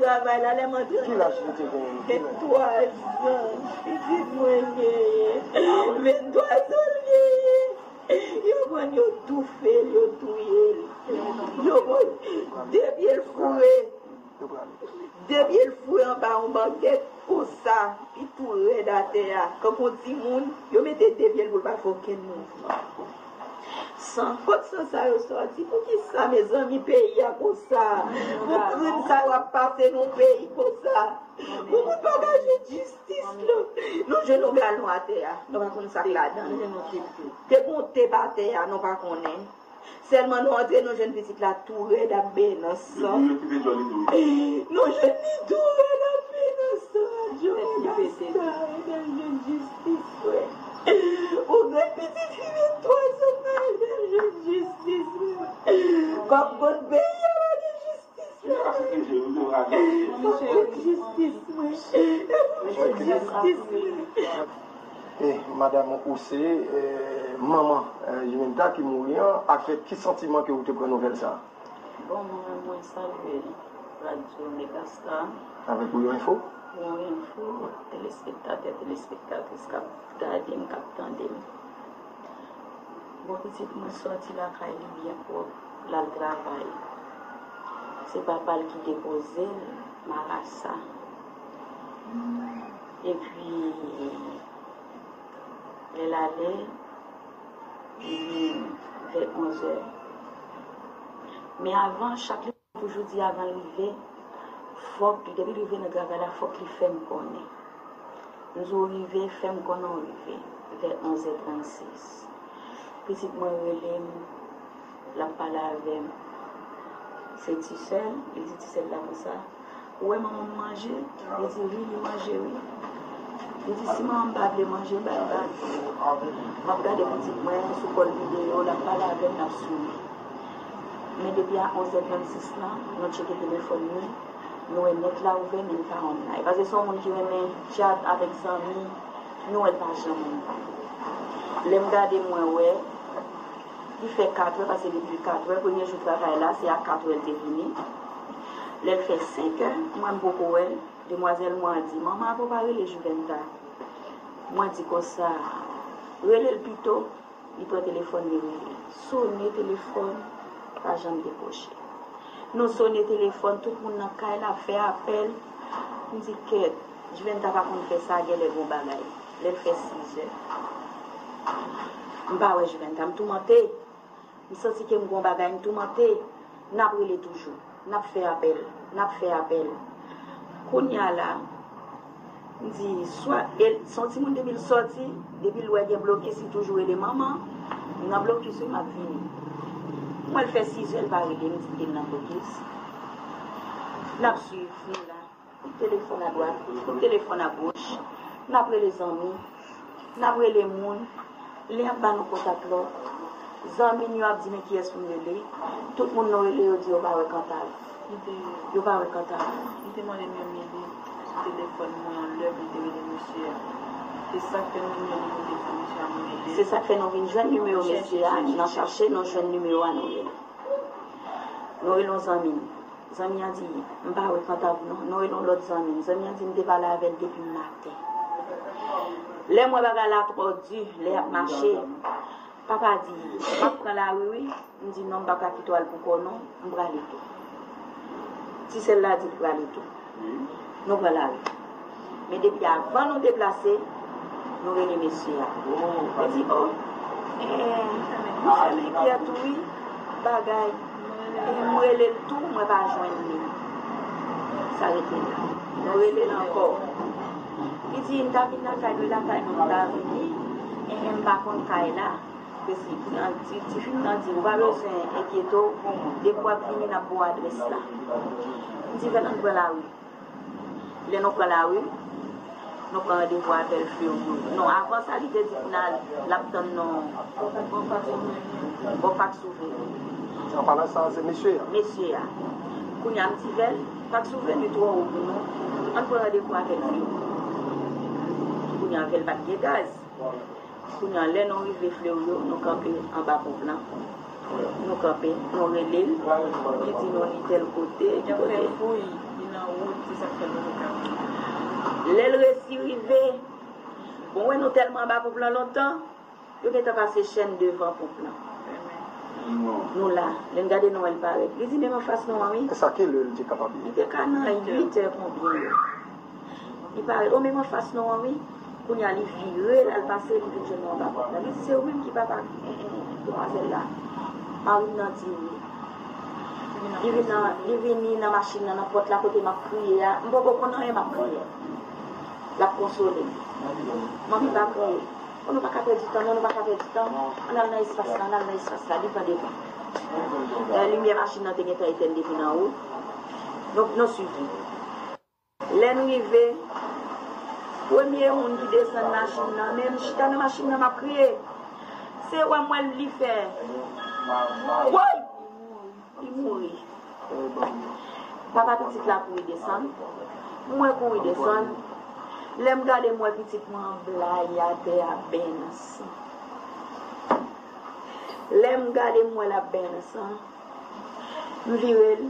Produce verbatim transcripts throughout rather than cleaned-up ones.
Travay la, lè m antre. Ki laj li te genyen? Venntwa zan pitit mwen genyen. Venntwa zan l genyen. Yo pran l, yo toufe l, yo touye l. Yo pran de pye l foure. De pye l foure anba yon bangèt konsa, li tou rèd atè a. Kankou yon timoun, yo mete de pye l pou l pa fè okenn mouvman. San, kot san sa yo sòti? Poukisa, mezanmi, peyi a konsa? Pou krim sa yo ap pase nan peyi konsa? Pou moun pa ka jwenn jistis, non? Nou jwenn yon galon atè a, nou pa konn sa k ladan l. Te gon tep atè a, nou pa konnen. Sèlman nou antre, nou jwenn pitit la tou rèd ap benyen nan san. Nou jwenn li tou rèd ap benyen nan san. Jovens Gasta, epi l jwenn jistis, frè. Ou jwenn pitit fi venntwa zan, epi l jwenn jistis, frè. Kòm konn peyi a pa gen jistis. Jistis, mwen. Jistis, mwen. E, madanm, ou se, e, manman, e, Juventa ki mouri an, ak ki santiman ke ou te pran nouvèl sa a? Bon, mwen, mwen salye radyo Megastar. Avèk Bouyon Enfo? Bouyon Enfo, telespektatè, telespektatris k ap gade m, k ap tande m. Bon, pitit mwen sòti lakay li byen pwòp, l al travay. Se papa l ki depoze l, marasa. Epi, lè l ale, li vin vè onzè. Men avan, chak lè Toujou di avan l rive, fòk, depi l rive nan travay la, fòk li fè m konnen. M di w rive, fè m konnen w rive, vè onzè trannsis. Pitit mwen rele m, l ap pale avè m. Se Tisèl, li di Tisèl la konsa, ou wè manman m manje? Li di wi, li manje wi. Li di si manman m pa vle manje, ba l ba l. M ap gade pitit mwen sou kòl videyo, l ap pale avè m, l ap souri. Men depi a onzè trannsis la, nou tcheke telefòn nou, nou wè nèt la ouvè, men li pa online. Paske se yon moun ki renmen tchat avèk zanmi, nou wè l pa janm online. Lè m gade, mwen wè, li fè katrè, paske depi katrè, premye jou travay la, se a katrè l te vini. Lè l fè senkè, mwen m poko wè l, demwazèl mwen an di, manman, avan w pa rele Juventa. Mwen di konsa, rele l pito. Li pran telefòn, li rele. Sone telefòn, pa janm dekwoche. Nou sone telefòn, tout moun nan kay la ap fè apèl. M di, kèt, Juventa pa konn fè sa, genlè gon bagay. Lè l fè sizè, m pa wè Juventa, m toumante. M santi ke m gon bagay, m toumante. N ap rele toujou. N ap fè apèl, n ap fè apèl. Kounye a la, m di, swa, e, se yon timoun depi l sòti, depi l wè gen blokis, li toujou rele manman, m nan blokis wi, m ap vini. M wè l fè sizè, l pa rele m, di m ke l nan blokis. N ap swiv, nou la. Kout telefòn adwat, kout telefòn agoch. N ap rele zanmi. N ap rele moun, lè y ap ba nou kontak lòt, zanmi n yo ap di men kiyès pou n rele. Tout moun nou rele yo di yo pa wè Kantav. Yo pa wè Kantav. Li te mande m yon mele sou telefòn mwen yon lè pou m te rele mesye a. Se sa k fè nou vin jwenn nimewo telefòn mesye a, nou rele. Se sa k fè nou vin jwenn nimewo mesye a, nou chache, nou jwenn nimewo a, nou rele. Nou rele yon zanmi n. Zanmi an di, m pa wè Kantav non. Nou rele yon lòt zanmi n. Zanmi an di, m te pale avè l depi maten. Lè m wè bagay la twò di, lè y ap mache, papa di, m ap pran lari wi. M di, non, m p ap ka kite w al pou kò w non, m prale tou. Ti sè l la di l prale tou. Nou pran lari. Men depi avan nou deplase, nou rele mesye a. Li di, o, eh, m fèmen kyè tou wi, bagay. Eh, m rele l tou, mwen pa jwenn li. Sa rete la. Nou rele l ankò. Li di, m ta vin lakay nou, lakay nou m ta vini. Eh, m pa konn kay la. Presi, ti, ti fi m nan di, ou pa bezwen enkyete w, depi w ap vini, n ap ba w adrès la. M di, fè n ann pran lari. Lè nou pran lari, nou pran randevou avè l Fleuri. Non, avan sa, li te di pou n al, l ap tann nou bò Fak Souveni. An palan sa, se mesye a. Mesye a. Kounye a, m di vè l, Fak Souveni twò wo pou nou. Ann pran randevou avè l Fleuri. Kounye a, vè l pa t gen gaz. Kounye a, lè nou rive Fleuri, nou kanpe anba ponp lan. Nou kanpe, nou rele l. Li di nou li tèl kote, ki kote. Wout, se sa k fè nou te ka. Lè l resi rive, bon, wè nou tèlman anba ponp lan lontan, yo gentan pase chèn devan ponp lan. Nou la, lè n gade nou wè l parèt. Li di, "Menm anfas nou an, wi." E sa, ki lè l te kapab ye? Li te ka nan uit è konbyen yo. Li parèt, "O, menm anfas nou an, wi." Kounye a, li vire, l al pase, li vin jwenn nou anba pòt la. Li di, "Se ou menm ki papa, eh, eh, demwazèl la?" Mari m nan di, "Wi." Li vin nan, li vini nan machin nan, nan pòt la kote m ap kriye a. M poko konn anyen, m ap kriye. L ap konsole m. "Manmi, pa kriye. O, nou pa ka pèdi tan, non, nou pa ka pèdi tan. Ann al nan espas la, ann al nan espas la, devan, devan." Lè limyè machin nan te gentan etèn depi nan wout. Donk, nou swiv li. Lè n rive, premye moun ki desann machin nan, men m chita nan machin nan, m ap kriye. Se wè m wè li fè. Woy! Li mouri. Papa pitit la kouri desann. Mwen kouri desann. Lè m gade, m wè pitit mwen an blayi atè a, benyen nan san. Lè m gade, m wè l ap benyen nan san. M vire l,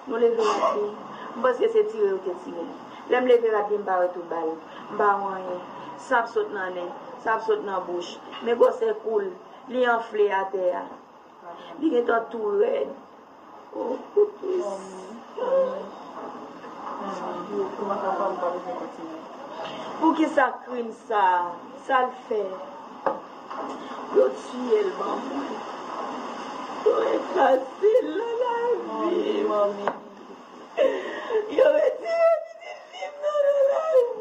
nou leve rad li. M panse se tire yo te tire l. Lè m leve rad li, m pa wè tout bal. M pa wè anyen. San ap sot nan nen, san ap sot nan bouch. Men gwosè kou l, li anfle atè a. Li gentan tou rèd. Oh, pou ki sa? Pou ki sa krim sa? Sa l fè? Yo tiye l ban mwen. Yo efase l nan lavi m. Yo retire pitit fi m nan, nan lavi m.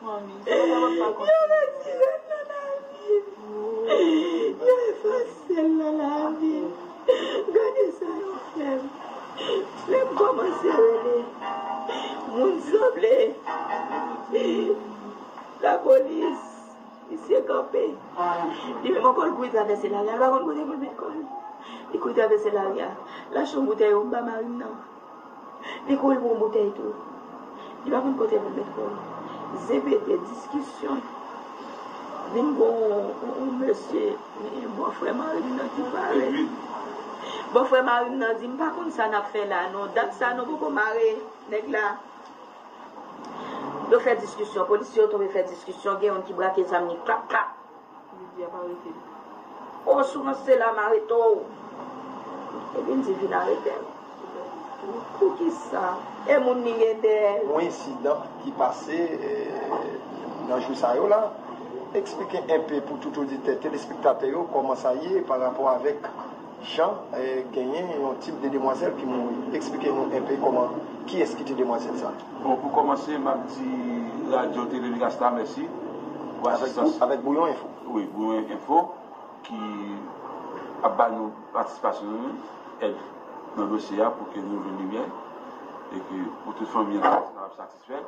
Manmi, sa pa papa konsa. Yo retire l nan lavi m. Yo efase l nan lavi m. Gade sa yo fè m. Lè m kòmanse rele, moun sanble lapolis, misye kanpe. Li menm ankò, l kouri travèse lari a, l pa konn kote pou l met kò l. Li kouri travèse lari a, l achte yon boutèy wonm ba mari m nan. Li kouri pou yon boutèy tou. Li pa konn kote pou l met kò l. Zen pete, diskisyon. Vin gon yon, yon mesye, yon bòfrè mari m nan ki parèt. Bòfrè mari m nan di, "M pa konn sa n ap fè la non. Dat sa nou poko mare nèg la." Yo fè diskisyon. Polisye yo tonbe fè diskisyon. Gen youn ki brake zam li, klap, klap. Li di y ap arete l. O, si w ranse la, m arete w. Epi m di, "Vin arete m." Poukisa? E moun li gen dèyè l. Yon ensidan ki pase, eh, nan jou sa yo la. Eksplike enpe pou tout oditè, telespektatè yo, kòman sa ye pa rapò avèk jan, eh, genyen yon tip de demwazèl ki mouri. Eksplike nou enpe kòman, kiyès ki te demwazèl sa? Bon, pou kòmanse, m ap di Radyo Tele Migas la mèsi pou asistans. Avèk Bou-, avèk Bouyon Enfo. Wi, Bouyon Enfo, ki ap ba nou patisipasyon nou, èd nan dosye a pou ke nou jwenn limyè, e ke pou tout fanmi an kapab satisfè.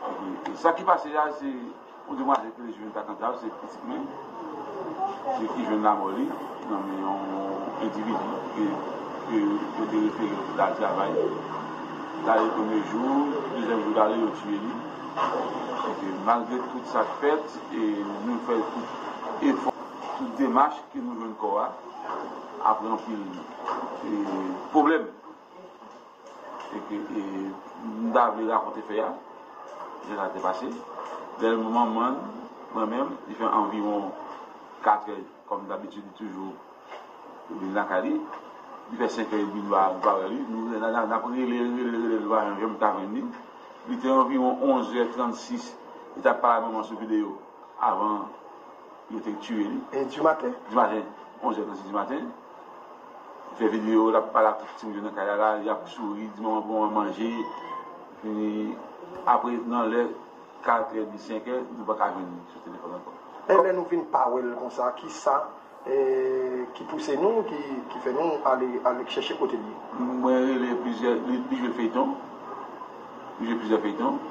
E, e sa ki pase a, se yon demwazèl ki te jwenn Katantav, se pitit mwen, se ki jwenn lanmò li nan men yon endividi ke, ke yo te refere pou l al travay. L ale premye jou, dezyèm jou l ale, yo tiye li. E ke malgre tout sa k fèt, e nou fè tout efò, tout demach ke nou jwenn kò a, apre anpil, e, pwoblèm. E ke, e, m ta vle rakonte fè a, jan sa te pase. Lè manman m, mwen menm, li fè anviwon katrè, kòm dabitid, li toujou vin lakay li. Li fè senkè edmi, nou pa, nou pa wè li. Nou, n a, n a, n ap rele, rele, rele, nou pa janm ka jwenn li. Li te anviwon onzè trannsis, li t ap pale ak manman sou videyo avan yo te tiye li. E dimaten? Dimaten, onzè trannsis dimaten. Li fè videyo, l ap pale ak tout timoun yo nan kay la, la, y ap souri, di manman pou manman manje. Fini, apre, nan lè katrè, di senkè, nou pa ka jwenn li sou telefòn ankò. E lè nou vin pa wè l konsa, kisa, eh, ki pouse nou, ki, ki fè nou ale, ale chèche kote l ye? Mwen rele plizyè, li, li jwe feyton. Li jwe plizyè feyton.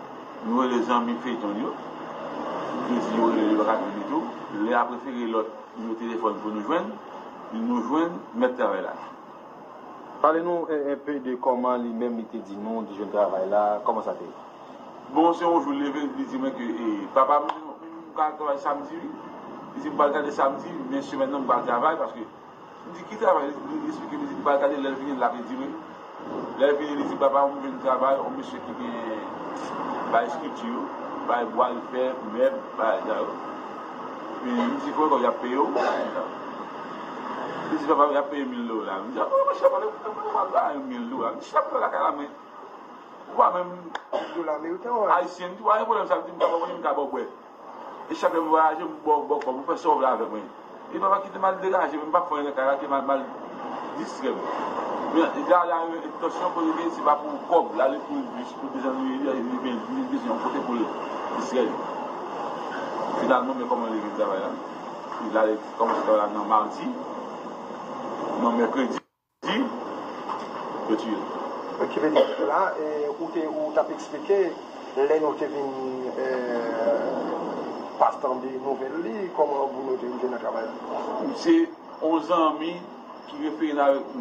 Nou rele zanmi feyton yo. Yo di yo rele, yo pa ka jwenn li tou. Lè a prefere lòt nimewo telefòn pou nou jwenn, nou jwenn mèt travay la. Pale nou en, enpe de kòman li menm li te di nou li jwenn travay la, kòman sa te ye? Bon, se yon jou l leve, li di mwen ke, e, papa m, m ka travay samdi, wi. Li di m pral gade samdi, men semèn nan m pral travay, paske m di ki travay, li, li eksplike m, li di m pral gade lè l vini, l ap di mwen. Lè l vini, li di, "Papa, m jwenn travay, yon mesye ki gen bay estrikti yo, bay bwa l fè, mèb, bagay sa yo." Epi li di, "Konbyen kòb y ap peye w?" Li di, "Papa, y ap peye mil dola." M di, "A, monchè, pa gen pwoblèm, pa gen mil dola." M di, "Chita lakay la, mwen." Ou pa menm Dola ameriken, wè. Ayisyen, m di, "Pa gen pwoblèm, sa vle di m ka ba w manje, m ka ba w bwè." E chak lè m vwayaje, m ba w, ba w kòb, ou fè sa w vle avè mwen. E papa kite m al degaje, men m p ap fè anyen nan kay la, ke m al, m al distrè m. Men la, la, entansyon pou li vin, se pa pou kòb, l ale pou jis pou desann li, li, li, li, li bezwen yon kote pou l distrè li. Finalman, men kòman li vin travay la. Li ale kòmanse travay la nan madi, nan mèkredi. Di, yo tiye l. Ki vle di, la, e, ou te, ou t ap eksplike, lè nou te vin, e, pa tande nouvèl li, kòman pou nou te rive nan travay la? Se yon zanmi ki refere n avèk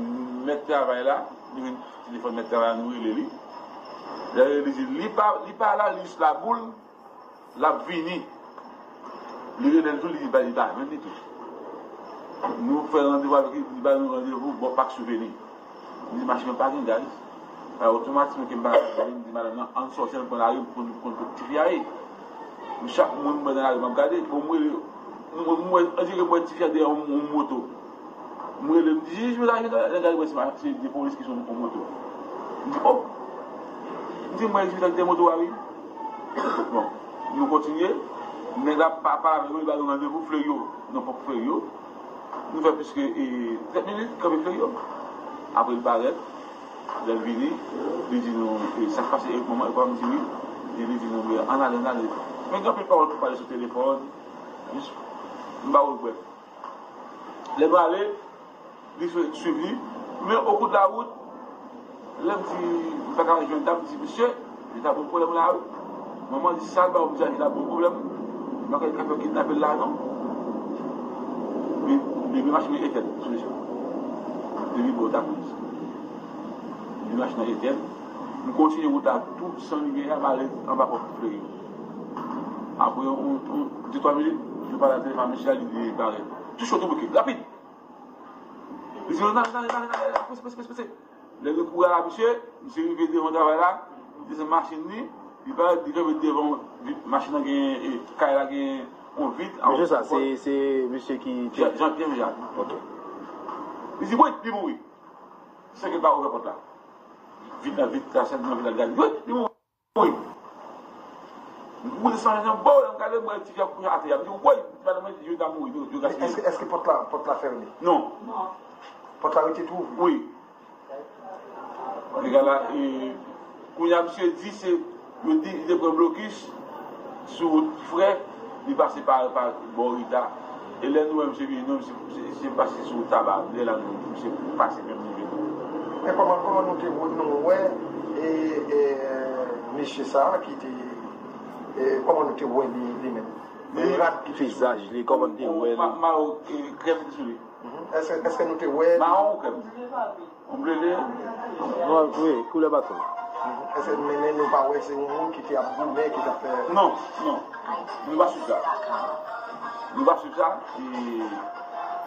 mèt travay la, li jwenn telefòn mèt travay la, nou rele li. Lè li di, li pa, li pa la, li jis laboul, l ap vini. Li rele l tou, li di, li pa jwenn li tou. Nou fè randevou avèk li, li ba nou randevou bò Pak Souveni. M di, "Machin mwen pa gen gaz." Alò, otomatikman ke m pa gen gaz, m di madanm nan, "Ann sòti, ann pran lari pou nou konn kot tifi a ye." M chak moun m wè nan lari, m ap gade, bon, m rele, m, m wè, on dirait m wè tifi a dèyè yon, yon moto. M rele, m di, "Jij, mesaj, mesaj, mesaj, mesaj, se de polis ki sou yon moto." M di, "Oh!" M di, "Mwen, jij, mesaj, de moto a, wi." Bon, nou kontinye. Nèg la pa, pa avè nou, li ba nou randevou Fleuryo, nan pòk Fleuryo. Nou fè plis ke, e, trant minit, kanpe Fleuryo. Apre, li parèt. Lè l vini, li di nou, e, "Sa k pase, e, manman, e papa?" M di, "Wi." E li di nou, "Byen, ann ale, ann ale." Men gen anpil pawòl pou pale sou telefòn. Jis, m ba w regrèt. Lè nou ale, li swiv li. Men okou de la wout, lè m di, m pa ka jwenn dam, m di, "Mesye, li ta bon pwoblèm la, wi." Manman di, "Sa l ba w?" M di, "Li ta bon pwoblèm. M pa kwè li ka fè kidnape l la, non." Men, men, men machin nan etèn, sou mesye. Depi bò Takouz. Men machin nan etèn. M kontinye wout la tou san limyè, m ale anba pòt Fleuryo. Apre yon, yon, yon, de twa minit, nou pale nan telefòn, mesye a, li, li parèt. Tou cho, tou bouke, rapid. Li di, "Non, n ale, n ale, n ale, n ale, prese, prese, prese, prese." Lè nou kouri a la, misye, misye rive devan travay la, li desann machin li, li parèt, li kanpe devan vit, machin nan gen, e, kay la gen yon vit. Mesye sa, se, se misye ki te Jean, Jean Pierre Jacques. Ok. Li di, "Wi, li mouri." San ke l pa ouvè pòt la. Vit la, vit la, sèl nan vit la, li gade, "Wi, li mouri." Wi. M kouri desann nan bò, m gade, m wè tifi a kouche atè a. M di, "Woy, madanm mwen, li ta mouri, yo, yo gaspiye." Èske, èske pòt la, pòt la fèmen? Non. Pòt la rete tou ouvri? Wi. Nèg la, e, kounye a, misye di, se, yo di, li te pran blokis sou wout Frè, li pase pa, pa bò Rita. E lè nou wè misye vini, non, misye, misye, misye pase sou taba. Lè la, nou, misye pase menm rive nou. Men kòman, kòman nou te wè, nou wè, e, e, mesye sa a ki te, e, kòman nou te wè li, li menm? Li, rad ki te sou li. Vizaj li, kòman nou te wè li? Ma-, mawon, e, krèm ki sou li. Mhm. Èske, èske nou te wè li? Mawon ou krèm? Ou vle li? Nwa, wi, koulè baton. Mhm. Èske, men, men nou pa wè se yon moun ki te ap goumen, ki t ap fè? Non, non. Nou pa swiv sa. Nou pa swiv sa. E,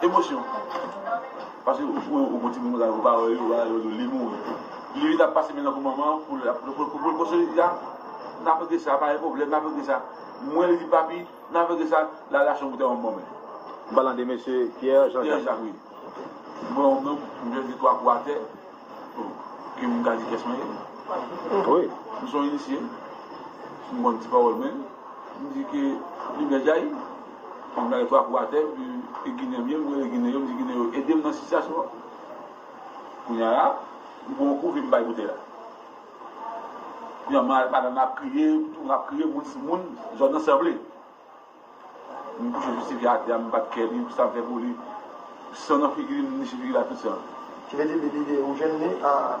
emosyon. Paske ou, ou, ou gon timoun konsa, ou pa wè yo, ou pa wè yo, li mouri. Li vin ap pase men nan kou manman pou l, pou, pou, pou, pou l konsolide a. N ap regle sa, pa gen pwoblèm, n ap regle sa. Mwen, li di, "Papi, n ap regle sa, la, lache yon boutèy wonm ban mwen." M pale de mesye Pierre Jean Jacques. Pierre Jacques, wi. Bon, non, m jwenn li twa kou atè. Bon, ke m ka di kiyès mwen ye. Wi. M se yon inisye. M konn ti pawòl mwen. M di ke limyè djayi. M gade twa kou atè, epi e Ginen m ye, m rele Ginen yo, m di Ginen yo, "Ede m nan sitiyasyon an." Kounye a la, m pran yon kou, vin bay boutèy la. Kounye a, ma-, madanm nan ap kriye, tou ap kriye, moun, moun, zòn nan sanble. M kouche sou ti vye atè a, m bat kè li, sa m fè pou li. San nan figi li, m niche figi l ak tout san. Ki vle di, li, li, li, ou jwenn li a,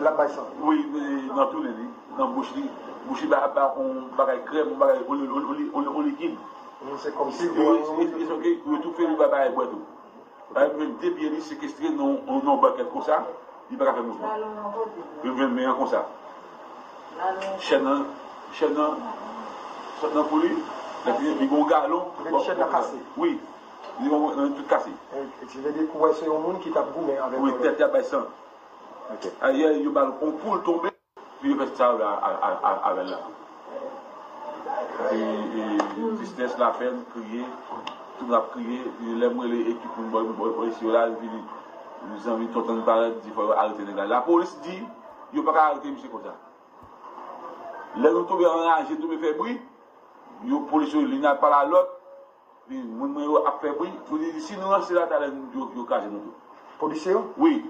l ap bay san? Wi, e, nan tounen li, nan bouch li. Bouch li ba, ba yon bagay krèm, yon bagay, yon, yon, yon, yon, yon likid. Mm, se kòmsi e, e, e, e, yo toufe li, ba bagay bwè tou. Bagay, m jwenn de pye li sekestre nan, nan yon bankèt konsa, li pa ka fè mouvman. Yo jwenn men an konsa. Chèn nan, chèn nan sot nan kou li, lè fini, li gen yon galon. Chèn nan kase? Wi, li gen yon, tout kase. E, e, sa vle di kou a se yon moun ki t ap goumen avèk yo. Wi, tèt li ap bay san. Ok. Ayè, yo ba l yon kou, l tonbe, epi yo fè sa yo a- a- a- a- avè l la. E, e, tristès, lapèn, kriye, tout moun ap kriye. Epi lè m rele ekip moun bò, bò, bò isi yo la, yo vini, zanmi Tonton Parèt di fò yo arete nèg la. Lapolis di yo pa ka arete misye konsa. Lè nou tonbe anraje, tonbe fè bri, yo polis yo, youn ap pale a lòt, epi moun mwen yo ap fè bri, pou di si nou ranse la talè, yo, yo kraze nou tou. Polisye yo? Wi.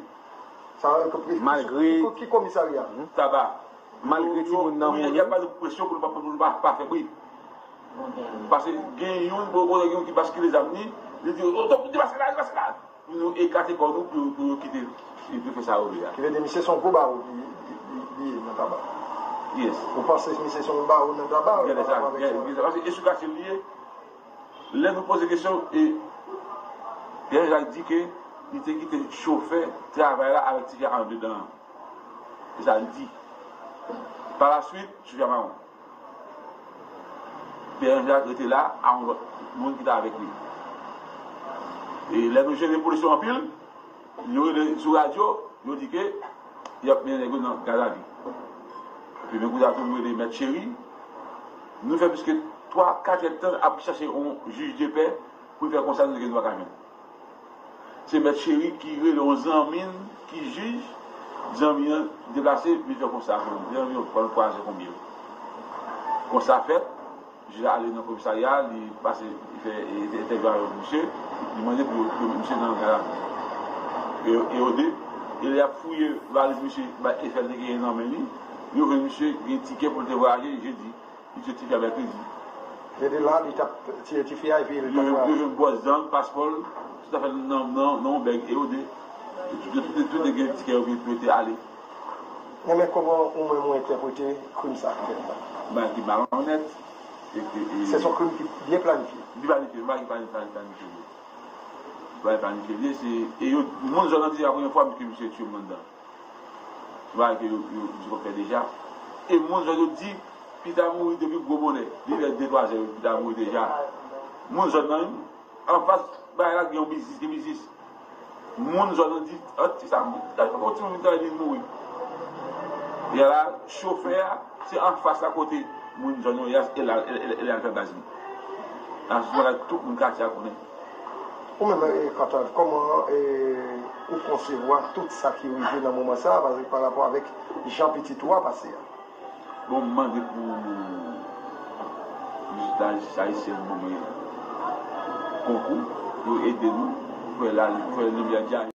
Sa, ki- ki- Malgre ki- ki komisarya? Taba. Malgre yo- timoun nan yo- mouri. Y ap ba nou presyon pou nou pa, pou nou pa, pa fè bri. Paske gen youn, bon, bon, gen youn ki baskile zam li, li di, "Oh, debaske la, debaske la." Pou nou ekate kò nou pou, pou yo kite, pou yo fè sa yo vle a. Ki vle di, misye se yon gwo bawo li, li, li, li ye nan Taba. Yes. Ou panse misye se yon bawo nan Taba? Gade sa, gade sa, paske esou kache li ye. Lè nou poze kesyon, e Pierre Jacques di ke li te kite chofè travay la avèk tigè anndedan an. Se sa li di. Pa la swit, chofè a mawon. Pierre Jacques rete la a yon lòt moun ki te avèk li. E lè nou jene polis yo anpil, yo rele sou radyo, yo di ke y ap mennen nèg yo nan gadavi. Epi men kounye a tou nou rele Mèt Cheri, nou fè plis ke twa, kat èdtan ap chache yon jij de pè pou l fè konsa, nou di ke nou pa ka jwenn. Se Mèt Cheri ki rele yon zanmi n ki jij, zanmi an deplase, vin fè konsa pou nou. Zanmi an pran twa zè konbyen. Konsa fèt, jij la ale nan komisarya, li pase, li fè entèvyou avèk misye, li mande pou yo, pou yo met misye nan gadavi. E, e o de, e lè y ap fouye valiz misye, ba, e fè l te genyen nan men li, yo jwenn misye gen tikè pou l te vwayaje jedi. Li te tifi a mèkredi. Jedi la, li t ap tiye tifi a, epi li t ap vwayaje. Yo jwenn bwòs dan l, paspò l, tout afè l nan, nan, nan yon bèg e o de. Tout, tout, tout, tout te gen tikè yo pou yo te ale. Enben, kòman ou menm ou entèprete krim sa ki fèt la? Bagay ki malonèt. E, e, e, se yon krim ki byen planifye. Byen planifye, bagay ki byen planifye. Bagay planifye li ye, se, e yo, moun zòn nan di se pa premye fwa ke misye tiye moun anndan. Se bagay ke yo, yo, yo konn fè deja. E moun zòn yo di, Pita mouri depi gwo bonè. Li fè de twa zè, Pita mouri deja. Moun zòn nan, anfas bagay la, gen yon biznis, gen biznis. Moun zòn nan di, an, ti sa, gade yon timoun vin travay, li mouri. E la, chofè a, se anfas la kote moun zòn yo ye a, e la, e, e, e la l fè baz li. Nan sou bagay tout moun katye a konnen. Ou menm, eh, Kantav, kòman, eh, ou konsevwa tout sa ki rive nan moman sa a, pa, pa rapò avèk jan pitit ou a pase a? Bon, m mande pou jistis ayisyen ban mwen konkou pou ede nou fè la, fè limyè di a.